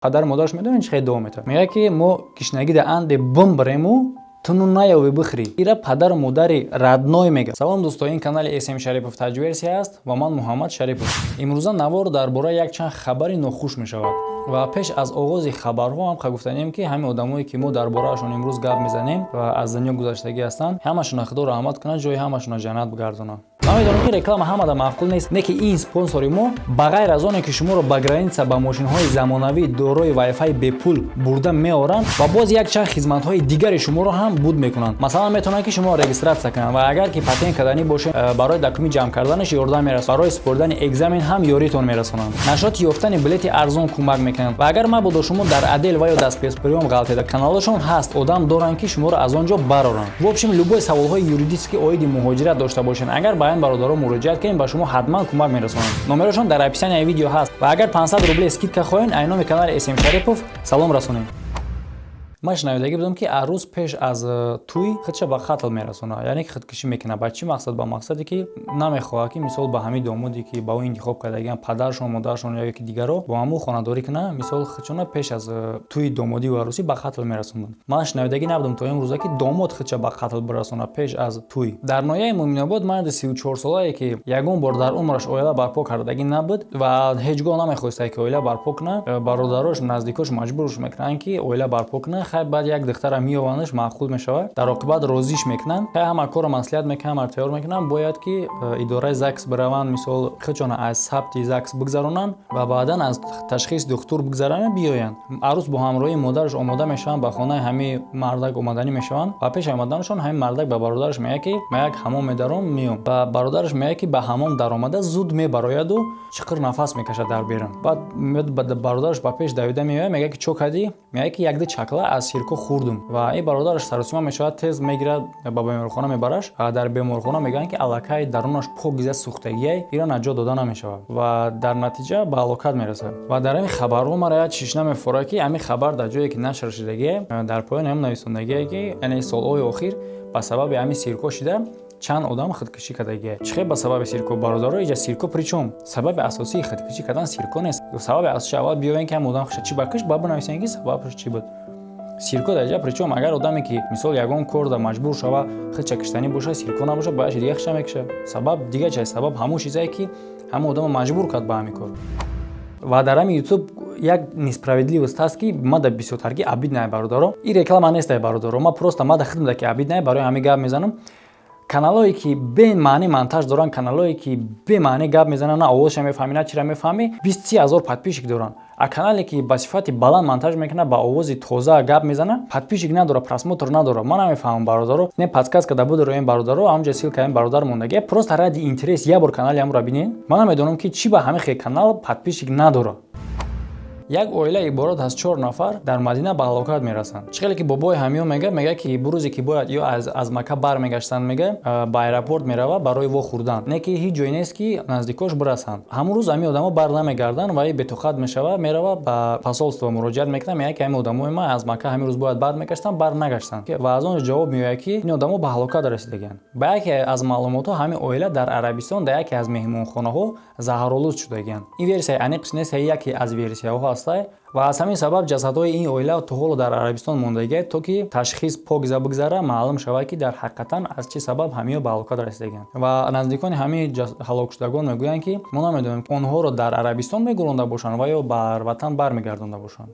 Падару модараш медонед, чӣ хел дуо метавад? Мегӯяд, ки мо гишнагида анде бимбирему, ту нун наёвӣ бихӯрӣ. Ира падару модари родной мега. Салом, дӯсто, ин канали СМ Шарипов Таҷверсия аст ва ман Муҳаммад Шарипов. Имрӯза навор дар бораи якчанд хабари нохуш мешавад. Ва пеш аз оғози хабарҳо ҳам гуфтанем, ки ҳамин одамое, ки мо дар бораашон имрӯз гап мезанем ва аз дунё гузаштагӣ ҳастанд, ҳамашона Худо раҳмат кунад, ҷои ҳамашона ҷаннат бигардонад. Ман медонам, ки реклама ҳамада маъқул нест, не ки ин спонсори мо, ба ғайр аз оне ки шуморо ба граница ба мошинҳои замонавӣ дорои вайфай бепул бурда меоранд ва боз якчанд хизматҳои дигари шуморо ҳам буд мекунанд. Масалан, метавонанд, ки шуморо регистрация кунанд ва агар ки патент карданӣ бошед, барои документ ҷамъ карданаш ёрдам мерасонанд, барои супоридани экзамен ҳам ёритон мерасонанд, нашоти ёфтани билети арзон кӯмак мекунанд. Ва агар мабодо шумо дар отдел ва ё дар спецприём ғалтеда, каналашон ҳаст, одам доранд, ки шуморо аз он ҷо бароранд. В общем, любой саволҳои юридически оиди муҳоҷират дошта бошед, агар ба ин бародаро муроҷиат кунед, ба шумо ҳатман кӯмак мерасонанд. Номерошон дар описанияи видео ҳаст. Ва агар 500 рубле скидка хоҳед, ай номи канали СМ Шарипов салом расонед. Ман шунавидагӣ будам, ки арӯз пеш аз тӯй худша ба қатл мерасонад, яъне ки худкушӣ мекунад. Ба чӣ мақсад? Ба мақсаде, ки намехоҳад, ки мисол ба ҳамин домоде, ки ба ӯ интихоб кардагиан, падаршон, модаршон ё ки дигаро бо ҳамун хонадорӣ кунад. Мисол, худшона пеш аз тӯи домодиву арӯсӣ ба қатл мерасонанд. Ман шунавидагӣ набудам то имрӯза, ки домод худша ба қатл бирасонад пеш аз тӯй. Дар ноҳияи Муъминобод марди 34-солае, ки ягон бор дар умраш оила барпо кардагӣ набуд ва ҳеҷ гоҳ намехостае, ки оила барпо кунад, бародарош, наздикош маҷбурш мекунанд, ки оила барпо кунад. Хай, баъд як духтара меёвандаш, маъқул мешавад, дар оқибат розиш мекунанд. Хай, ҳама корро маслиҳат мекунанд, ҳамаро тайёр мекунанд, бояд ки идораи ЗАГС бираванд, мисол, худшона аз сабти ЗАГС бигзаронанд ва баъдан аз ташхиси духтур бигзаронанд, биёянд. Арӯс бо ҳамроҳии модараш омода мешаванд, ба хонаи ҳамин мардак омаданӣ мешаванд ва пеш омаданашон ҳамин мардак ба бародараш мегӯяд, ки ман як ҳамом медаром, меом. Ва бародараш мегӯяд, ки ба ҳамом даромада зуд мебарояду чиқир нафас мекашад дар берун. Баъд бародараш ба пеш давида меояд, мегӯяд, ки чо кардӣ? Мегӯяд, ки якду чакла аз сирко хӯрдум. Ва ин бародараш саросима мешавад, тез мегирад, ба беморхона мебараш. Дар беморхона мегӯянд, ки аллакай дарунаш покиза сӯхтагиай, ира наҷот дода намешавад ва дар натиҷа ба ҳалокат мерасад. Ва дар ҳамин хабарҳо мара як чиш намефорад, ки ҳамин хабар дар ҷое ки нашр шудагие, дар поёни ҳам нависондагие, ки яъне солҳои охир ба сабаби ҳамин сирко шида чанд одам худкушӣ кардагия. Чӣ хел ба сабаби сирко, бародаро? Иҷа сирко причём? Сабаби асосии худкушӣ кардан сирко нест. Сабаби асосӣ аввал биёвем, ки ҳам одам хуша чӣ ба киш, баъд бинависем, ки сабабаш чӣ буд. Сирко дар иҷа причём? Агар одаме, ки мисол ягон корда маҷбур шава, худша киштанӣ боша, сирко набоша, бояд дига хиша мекиша. Сабаб дига чист? Сабаб ҳамон чизае, ки ҳамон одама маҷбур кард ба ҳамин кор. Ва дар ҳамин Ютуб як несправедливость ҳаст, ки мада бисёртарги обидно, бародаро. Ин реклама нестай, бародаро, ма просто мада хидмда, ки обидно, барои ҳамин гап мезанам. Каналое, ки бемаъни монтаж доранд, каналое, ки бемаъни гап мезананд, на овозша мефаҳмӣ, на чира мефаҳмӣ, 20-30 ҳазор подписчик доранд. А канале, ки ба сифати баланд монтаж мекунад, ба овози тоза гап мезанад, подписчик надорад, просмотр надорад. Ман намефаҳмам, бародаро. Не подсказка да бударо ин бародаро, ҳамҷа ссылка ин бародар мондагия. Просто ради интерес як бор канали ҳамро бинед. Ман намедонам, ки чӣ ба ҳамин хел канал подписчик надорад. Як оила иборат аз чор нафар дар Мадина ба ҳалокат мерасанд. Чӣ хеле ки бобои ҳамиё мега, ки рӯзе ки бояд ё аз Макка бармегаштанд, мега, ба аэропорт мерава барои вохӯрдан, не ки ҳеҷ ҷое нест, ки наздикош бирасанд. Ҳамон рӯз ҳамин одамо бар намегарданд ва бетоқат мешава, мерава, ба посольство муроҷиат мекунад, мега, ки ҳамин одамои ман аз Макка ҳамин рӯз бояд бармегаштанд, бар нагаштанд. Ва аз он ҷо ҷавоб меояд, ки ин одамо ба ҳалокат расидагианд. Ба яке аз маълумотҳо, ҳамин оила дар Арабистон дар яке аз меҳмонхонаҳо заҳролуд шудагианд. Ин версияи аниқш нест, яке аз версияҳо ҳастай. Ва аз ҳамин сабаб ҷасадҳои ин оила то ҳоло дар Арабистон мондагианд, то ки ташхис покиза бигзара, маълум шавад, ки дар ҳақиқатан аз чӣ сабаб ҳамиё ба ҳалокат расидагианд. Ва наздикони ҳамин ҳалокшудагон мегӯянд, ки мо намедонем, онҳоро дар Арабистон мегӯронда бошанд ва ё бар ватан бармегардонда бошанд.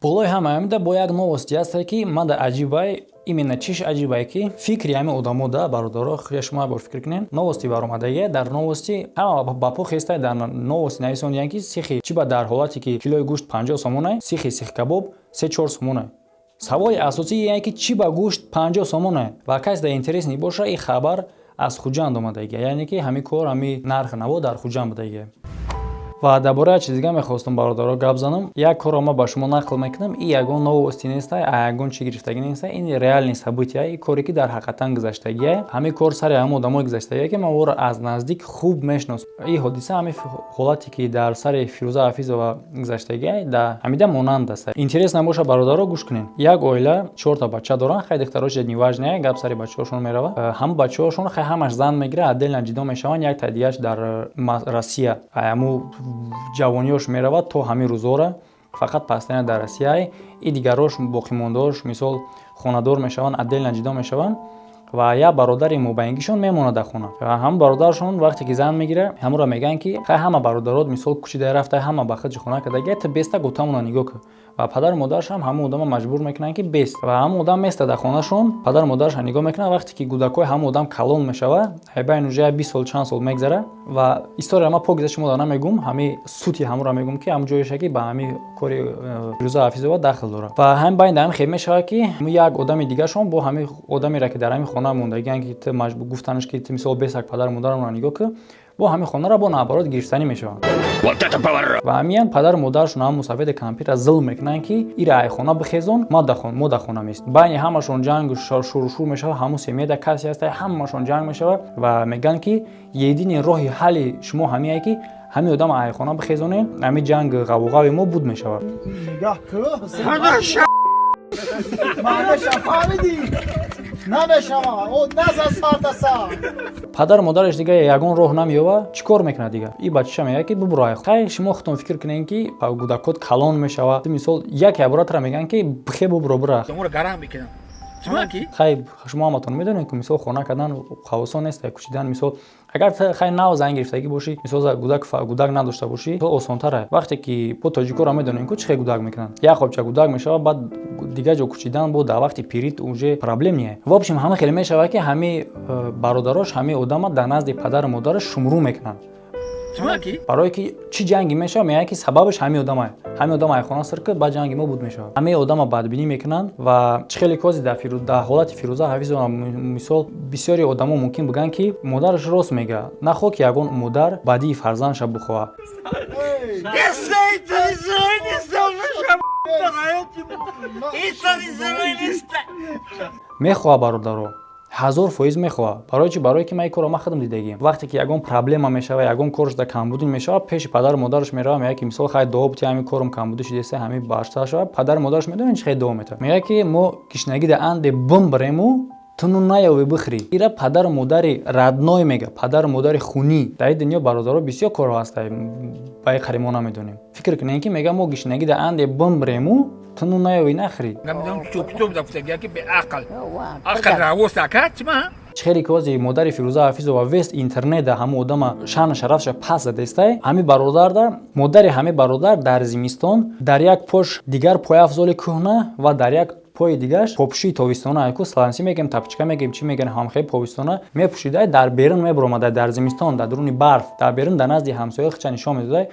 Болои ҳама ҳамида бо як новости ҳасте, ки мада аҷибай. Именно чиш аҷибае, ки фикри ҳамин одамо да, бародаро, хия шумо як бор фикр кунед. Новости баромадагия, дар новости ҳама ба по хестай. Дар новости нависондиянд, ки сихи чӣ ба дар ҳолате, ки килои гӯшт 50 сомонай, сихи сихкабоб 3-4 сомонай. Саволи асосӣ ие, ки чӣ ба гӯшт 50 сомонай? Ва касе дар интересный боша, ин хабар аз Хуҷанд омадагия, яъне ки ҳамин кор, ҳамин нархи наво дар Хуҷанд будагия. Ва дар бораи чиз дига мехостам, бародаро, гап занам. Як корро ман ба шумо нақл мекунам. И ягон новости нестай, а ягон чӣ гирифтагӣ нестай, ин реальный события, и коре, ки дар ҳақиқатан гузаштагия. Ҳамин кор сари ҳамон одамое гузаштагия, ки ман ӯро аз наздик хуб мешиносам. Ин ҳодиса ҳамин ҳолате, ки дар сари Фирӯза Ҳафизова гузаштагия, да ҳамида монанд аст. Интерес набоша, бародаро, гӯш кунед. Як оила чорта бача доранд. Хай, духтарош неважно, гап сари бачаҳошон мерава. Ҳама бачаҳошон, хай, ҳамаш зан мегирад, отдельно ҷудо мешаванд. Як та дигааш дар Россия, ҳаму ҷавониёш меравад то ҳамин рӯзора. Фақат постоянно дар Россияй. И дигарош, боқимондаош, мисол, хонадор мешаванд, отдельно ҷудо мешаванд ва як бародари мобайнгишон мемонад дар хона. Ва ҳамн бародаршон вақте ки зан мегира, ҳамонро мегӯянд, ки хай, ҳама бародарот, мисол, кӯчида рафта, ҳама ба худи хона кардагия, ту беста, гутамона нигоҳ кун. Ва падару модарашам ҳамон одама маҷбур мекунанд, ки бест. Ва ҳамон одам места дар хонашон, падару модараша нигоҳ мекунад. Вақте ки кӯдакҳои ҳамон одам калон мешава, байни уже 20 сол, чанд сол мегзара. Ва история ма покиза шумо да намегум, ҳами сути ҳамонро мегум, ки ҳамн ҷоеша, ки ба ҳами кори Фирӯза Ҳафизова дахл дорад. Ва ҳамин байни ҳамин хел мешавад, ки як одами дигаршон бо ҳамин одамеро, ки дар ҳамин хона мондагиан, ки ту маҷбур гуфтанаш, ки ту, мисол, бесак, падару модарамро нигоҳ кун, бо ҳамин хонаро бо наоборот гирифтанӣ мешаванд. Ва ҳамиян падару модарашон ҳам мусафеди кампира зулм мекунанд, ки ира ай хона бихезон, мо дар хона мест. Байни ҳамашон ҷангу шурушӯр мешавад. Ҳамун семьяда касе ҳаста, ҳамашон ҷанг мешавад ва мегӯянд, ки единый роҳи ҳалли шумо ҳамие, ки ҳамин одам ай хона бихезонем, ҳамин ҷанг ғавуғави мо буд мешавад. Нигоҳ кӯ, маънаша фаҳмидӣ? Намешава, о наза сардаса. Падару модараш дига ягон роҳ намеёва. Чӣ кор мекунад дига? И бачаша мегӯяд, ки бубуро. Хай, шумо худтон фикр кунед, ки кӯдакот калон мешава, мисол, як яборатра мегӯянд, ки бихе, бубуро, бура. Хай, шумо ҳаматон медонед, ки, мисол, хона кардан қавосон нест, кӯчидан. Мисол, агар хай нав зан гирифтагӣ бошӣ, мисол, гудак надошта бошӣ, осонтара. Вақте ки бо тоҷикоро медонем, ку чӣ хел гудак мекунанд, як хобча гудак мешавад, баъд дигар ҷо кӯчидан бо дар вақти пирит уже проблем не. В общем, ҳама хеле мешавад, ки ҳами бародарош ҳами одама дар назди падару модараш шумрӯ мекунанд. Барое ки чӣ ҷанге мешавад, мегӯянд, ки сабабаш ҳамин одама, ҳамин одам айхона сир ки баъд ҷанги мо буд мешавад. Ҳамаи одама бадбинӣ мекунанд. Ва чӣ хеле кози дар ҳолати Фирӯза Ҳафизова, мисол, бисёри одамо мумкин бигӯянд, ки модараш рост мегӯяд. Нахоҳ ки ягон модар бадии фарзандша бихоҳад. Мехоҳад, бародаро, 1000% мехоҳад. Барои чи? Барое ки ман ин корро ман худам дидагием. Вақте ки ягон проблема мешава, ягон корш да камбудӣ мешава, пеши падару модараш мерава, мегӯяд, ки, мисол, хай, дуо бути, ҳамин корам камбудӣ шудеста, ҳамин баштар шава. Падару модараш медонед, чӣ хел дуо метавад? Мегӯяд, ки мо гишнагӣ да анде бимбирему, ту нун наёвӣ бихӯрӣ. Ира падару модари родной мега, падару модари хунӣ. Дар ин дунё, бародаро, бисёр корҳо ҳаста, ба ин қариб мо намедонем. Фикр кунем, ки мега, мо гишнагӣ да анде бимбирему, ту нун наёвӣ нахӯрӣ. Чӣ хеле ки ози модари Фирӯза Ҳафизова весь интернета ҳамун одама шаъну шарафша пас задестай, ҳамин бародарда модари ҳамин бародар дар зимистон дар як пош дигар пойафзоли кӯҳна ва дар як пои дигаш попушии тобистона, ку сланси мегем, тапочка мегем, чӣ мегем, ҳамхел побистона мепӯшидай, дар берун мебуромадай дар зимистон, дар дуруни барф, дар берун, дар назди ҳамсоя хича нишон медодай.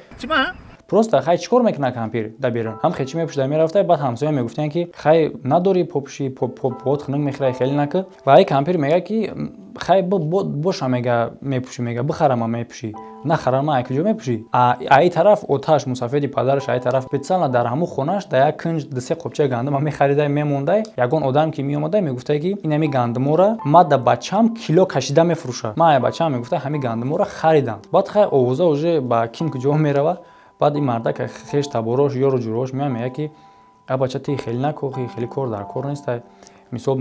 Просто хай, чӣ кор мекунад кампир дар берун? Ҳам хечи мепӯшида мерафта. Баъд ҳамсоя мегуфтанд, ки хай, надорӣ попуши, пот хунук мехӯрай, хеле накӣ. Ва ай кампир мега, ки хай, боша, мега, мепӯшӣ, мега, бихарама, мепӯшӣ, нахарама, ай куҷо мепӯшӣ? Аи тараф оташ мусафеди падараш, аи тараф специально дар ҳамун хонаш дар як кунҷ дусе қопчаи гандума мехаридай, мемондай. Ягон одам ки меомадай, мегуфтай, ки ин ҳами гандумора ма да бачам кило кашида мефурӯшад. Ма ай бачам, мегуфтай, ҳами гандумора харидам. Баъд хай, овоза уже ба ким куҷо мерава. Баъд ин мардак хеш таборош, ёру ҷурош меояд, мегӯяд, ки а бача, ти хеле накохи, хеле кор дар кор нестай. Мисол,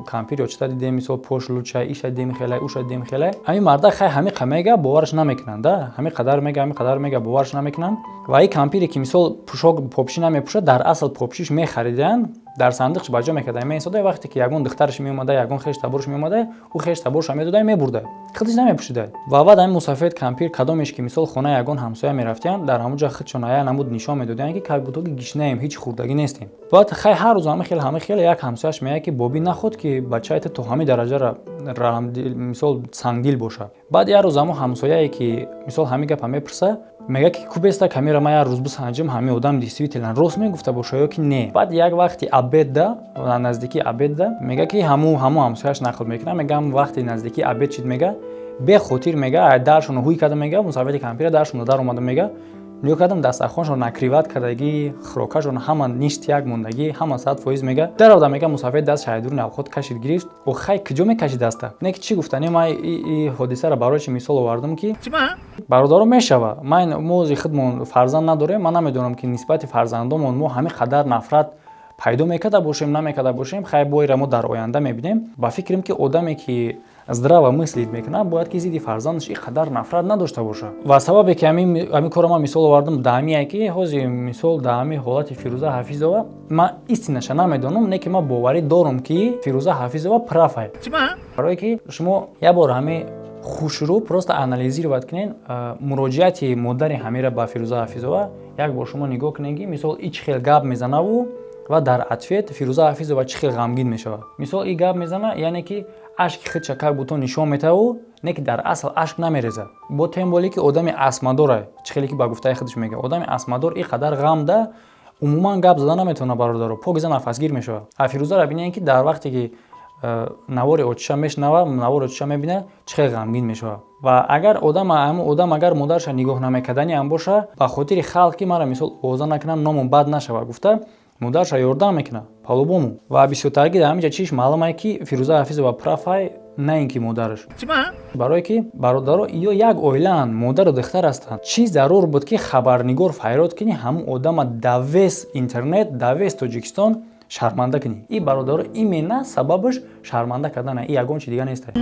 кампир ё чита дидем, мисол, пош лучай, иша дидем хелай, уша дидем хелай. Ҳамин мардак хай ҳамин қа мега, бовараш намекунанд да. Ҳамин қадар мега, ҳамин қадар мега, бовараш намекунанд. Ва ин кампире, ки, мисол, пӯшок попшӣ намепӯшад, дар асл попшиш мехариданд, дар сандиқш ба ҷо мекарда, меистода. Вақте ки ягон духтараш меомада, ягон хеш таборш меомада, ӯ хеш таборша медода, мебурда, худаш намепӯшида. Ва баъд ҳамин мусафед кампир кадомеш ки, мисол, хонаи ягон ҳамсоя мерафтиянд, дар ҳамон ҷо худшон ая намуд нишон медодиянд, ки как будто ки гишнаем, ҳеҷ хӯрдагӣ нестем. Баъд хай, ҳар рӯз ҳама хел, ҳама хел. Як ҳамсояш мегӯяд, ки бобӣ, наход ки бачаи ту то ҳамин дараҷара, мисол, сангдил бошад. Баъд як рӯз ҳамон ҳамсояе, ки, мисол, ҳамин гапа мепурса, мегӯяд, ки кубеста камера, ман як рӯз бисанҷам, ҳамин одам действительно рост мегуфта боша ё ки не. Баъд як вақти обедда, наздикии обедда, мега, ки ҳамун ҳамсояш нақл мекунад, мега, вақти наздикии обед чид, мега, бехотир, мега, даршоно ҳуй карда, мега, мусафеди кампира даршоно дар омада, мега, нигоҳ кардам, дастархоншон накрывать кардагӣ, хӯрокашон ҳама ништ як мондагӣ, ҳама 100%. Мега, даровда, мега, мусафед даст шайдури навход кашид, гирифт. О хай, куҷо мекашид даста? Не ки чӣ гуфтани, ман и ҳодисаро барои чи мисол овардам, ки, бародаро, мешава. Ман мо ози худмон фарзанд надорем, ман намедонам, ки нисбати фарзандомон мо ҳамин қадар нафрат пайдо мекарда бошем, намекарда бошем. Хай, боира мо дар оянда мебинем. Ба фикрам, ки одаме ки Здраво мыслить мекунад, бояд ки зидди фарзандаш ин қадар нафрат надошта бошад. Ва сабабе ки ҳамин корро ман мисол овардам, даҳамие ки ҳозир, мисол, даҳами ҳолати Фирӯза Ҳафизова ман истинаша намедонам, не ки ман боварӣ дорам, ки Фирӯза Ҳафизова прав ай. Барое ки шумо як бор ҳами хушрӯ просто анализировать кунен муроҷиати модари ҳамира ба Фирӯза Ҳафизова. Як бор шумо нигоҳ кунед, ки мисол и чӣ хел гап мезанаву ва дар ответ Фирӯза Ҳафизова чӣ хел ғамгин мешавад. Мисол, и гап мезана, яъне ки ашки худша как будто нишон метаву, не ки дар асл ашк намерезад. Бо тем более ки одами астмадора, чӣ хеле ки ба гуфтаи худаш мега, одами астмадор ин қадар ғамда умуман гап зада наметавонад, бародаро, покиза нафасгир мешавад. А Фирӯзаро бинед, ки дар вақте ки навори отиша мешунава, навори отиша мебинад, чӣ хел ғамгин мешавад. Ва агар одам, ҳамн одам агар модарша нигоҳ намекардани ҳам боша, ба хотири халқ, ки мара мисол овоза накунанд, номам бад нашавад гуфта, модарша ёрдам мекунад по-любому. Ва бисёртарги дар ҳаминҷа чиш маълумае, ки Фирӯза Ҳафизова прав ай, на ин ки модараш. Барое ки, бародаро, ё як оилаанд, модару духтар ҳастанд. Чӣ зарур буд, ки хабарнигор файрод кунӣ, ҳамун одама да весь интернет, да весь Тоҷикистон шарманда кунӣ? И бародаро, именно сабабаш шарманда кардана, и ягон чи дига неста.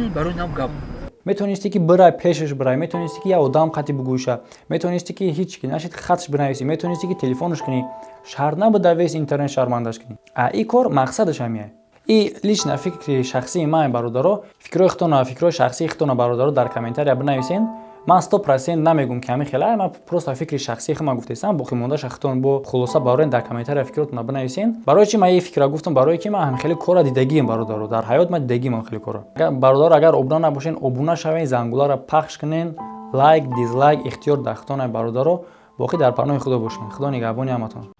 Метавонисти ки бирай пешаш бирай, метавонисти ки як одам қати бугӯша, метавонисти ки ҳеч ки нашид, хатш бинависӣ, метавонисти ки телефонш кунӣ. Шарт набуд да весь интернет шармандаш кунӣ. А и кор мақсадаш ҳамия. И лично фикри шахсии ман, бародаро, фикрҳои худтона, фикрҳои шахсии худтона, бародаро, дар комментария бинависен. Ман 100% намегум, ки ҳамин хела, ман просто фикри шахсии худман гуфтаистам. Боқимондаша худтон бо хулоса барорен, дар комментария фикротона бинависен. Барои чи ман ин фикра гуфтам? Барое ки ман ҳамин хеле кора дидагием, бародаро, дар ҳаёт ман дидагием ҳам хеле кора. Бародаро, агар обуна набошен, обуна шавен, зангуларо пахш кунен, лайк, дизлайк ихтиёр дар худтона. Бародаро, боқӣ дар паноҳи Худо бошен. Худо нигаҳбони ҳаматон.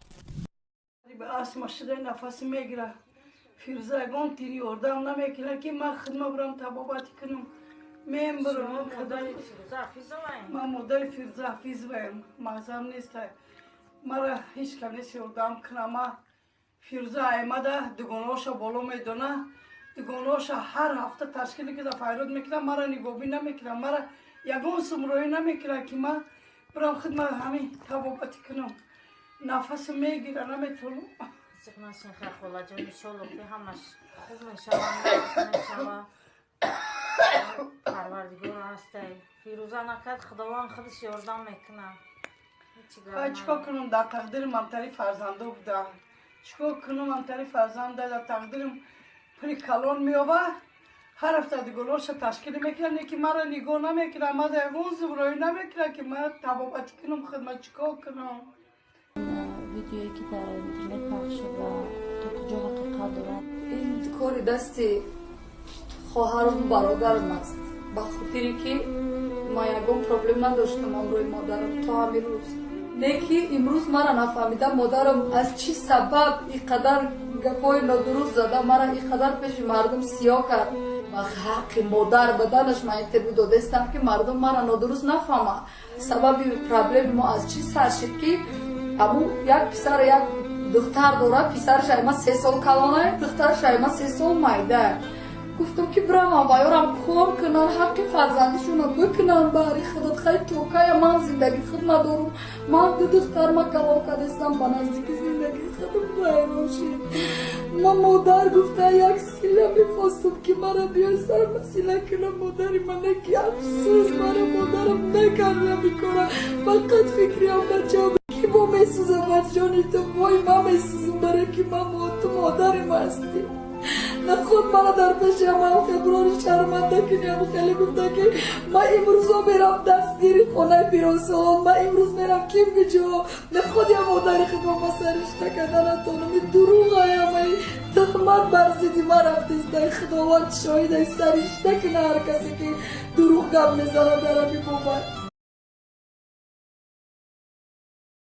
Нафас мегира. Фирӯза ягон тири ёрдам намекунад, ки ман хидма бурам, табобатӣ кунам. Мембурам. Ман модари Фирӯза Ҳафизоваем. Мазҳаб неста, мара ҳеҷ кам нест ёрдам кунам. Ма Фирӯза аймада дугонаҳоша боло медона, дугонаҳоша ҳар ҳафта ташкил мекунад, файрод мекунад, мара нигоҳбин намекунад, мара ягон сумроӣ намекунад, ки ман бурам хидма ҳамин табобатӣ кунам. Нафасам мегира, наметавонам. Холаҷон, иншолло, ки ҳамаш хуб мешава, мешава. Парвардигор ҳастай. Фирӯза накард, Худованд худаш ёрдам мекунад. Чикор кунам? Дар тақдирим ҳамтари фарзандо буда. Чикор кунам? Ҳамтари фарзанда дар тақдирим. Пули калон меёва, ҳар ҳафта дугонаҳоша ташкил мекунад, не ки мара нигоҳ намекунад, мада ягон зумроӣ намекунад, ки ман табобатӣ кунам хидмат. Чикор кунам? Видеое ки дар интернет пахш шуд ва то куҷо ҳақиқат дорад? Ин кори дасти хоҳару бародарам аст, ба хотире ки ман ягон проблем надоштам ҳамроҳи модарам то ҳамин рӯз. Не ки имрӯз мара нафаҳмидам, модарам аз чӣ сабаб ин қадар гапҳои нодуруст зада, мара ин қадар пеши мардум сиёҳ кард. Ба ҳаққи модар баданаш ман интервю додаистам, ки мардум мара нодуруст нафаҳмад. Сабаби проблеми мо аз чӣ сар шид, ки аму як писар, як духтар дорад. Писараш айма 3 сол калонай, духтараш айма 3 сол майда. Гуфтам, ки биравам ва ёрам кор кунан, ҳаққи фарзандишонро бикунан. Баҳри худат, хай токая ман зиндагӣ худ надорум. Ман ду духтарма калон кардастам, ба наздики зиндагии худам вайрон шид. Ман модар гуфта як сила мехостам, ки мара биёй сарма сила кунам модари мана, ки афсӯс, мара модарам накарда мекора. Фақат фикриам бачаам ки мо месӯзам бар ҷони ту, вой, ман месӯзам, барое ки ман ту модари ма ҳастӣ. Наход мана дар пеши ҳамаам фебруари шарманда куням. Хеле гуфта, ки ман имрӯзо мерам дастгири хонаи пиросолон, ман имрӯз мерам ким куҷо. Наход я модари худро ба саришта карда натонам. Дурӯғаямаи туҳмат бар зидди ман рафтистай. Худованд шоҳидай, саришта куна ҳар касе ки дурӯғ гап мезанад дар ҳамин бобат.